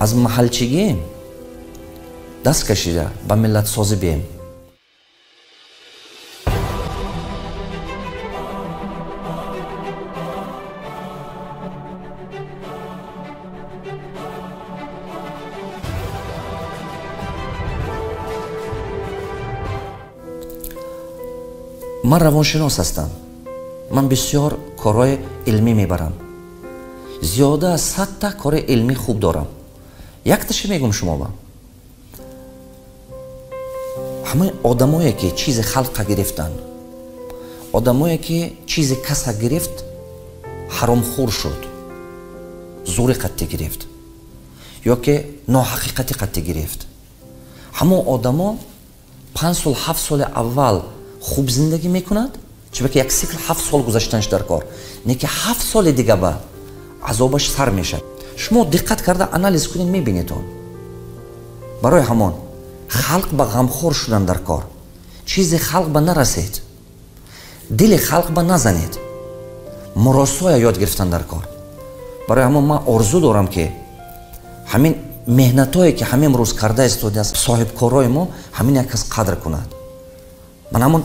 Аз маҳалчигӣ даст кашида ба миллатсозӣ бием. Ман равоншинос ҳастам. Ман бисёр корҳои илмӣ мебарам. Зиёда аз 100 та кори илмӣ хуб дорам. Якташе мегӯм шумо ба. Ҳамаи одамое, ки чизи халқа гирифтанд, одамое, ки чизи каса гирифт, ҳаромхӯр шуд, зури қатъӣ гирифт ё ки ноҳақиқати қатъӣ гирифт, ҳамон одамо 5 сол, 7 соли аввал хуб зиндагӣ мекунад, чунки як сикл 7 сол гузаштанаш дар кор не, ки 7 соли дига ба азобаш сар мешавад. Шумо диққат карда анализ кунед, мебинед он. Барои ҳамон халқ ба ғамхор шудан дар кор. Чизи халқ ба нарасед, дили халқ ба назанед, муросоя ёд гирифтан дар кор. Барои ҳамон ман орзу дорам, ки ҳамин меҳнатое, ки ҳамин рӯз карда истодааст соҳибкорои мо, ҳамин як кас қадр кунад. Ман ҳамон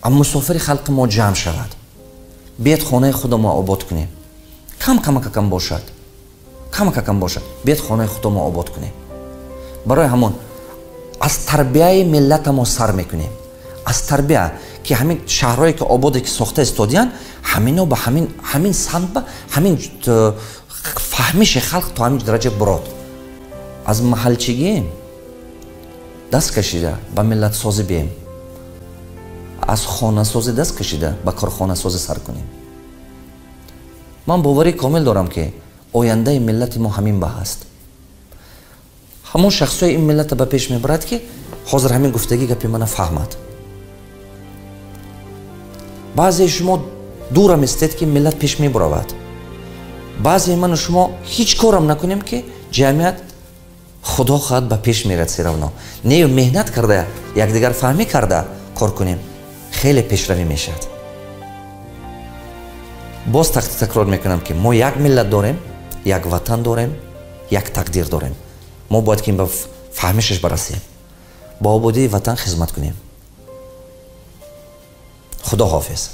мусофири халқи мо ҷамъ шавад, биед, хонаи худамо обод кунем. Кам камакакам бошад, камакакам бошад, биед, хонаи худамо обод кунем. Барои ҳамон аз тарбияи миллатамо сар мекунем, аз тарбия, ки ҳамин шаҳрое, ки ободе, ки сохта истодиянд, ҳамино ба ҳамин самт, ба ҳамин фаҳмиши халқ то ҳамин дараҷа бурод. Аз маҳалчигӣ даст кашида ба миллатсозӣ бием. Аз хонасозӣ даст кашида ба корхонасозӣ сар кунем. Ман боварии комил дорам, ки ояндаи миллати мо ҳамин ба ҳаст. Ҳамон шахсҳои ин миллата ба пеш мебарад, ки ҳозир ҳамин гуфтагӣ гапи мана фаҳмад. Баъзеи шумо дурам истед, ки миллат пеш мебуравад. Баъзеи ману шумо ҳеҷ корам накунем, ки ҷамъият, худо хоҳад, ба пеш мерад всё равно. Не, меҳнат карда, якдигар фаҳмӣ карда кор кунем, хеле пешравӣ мешавад. Боз такрор мекунам, ки мо як миллат дорем, як ватан дорем, як тақдир дорем. Мо бояд ки ба фаҳмишаш барасем, ба ободии ватан хизмат кунем. Худо ҳофиз.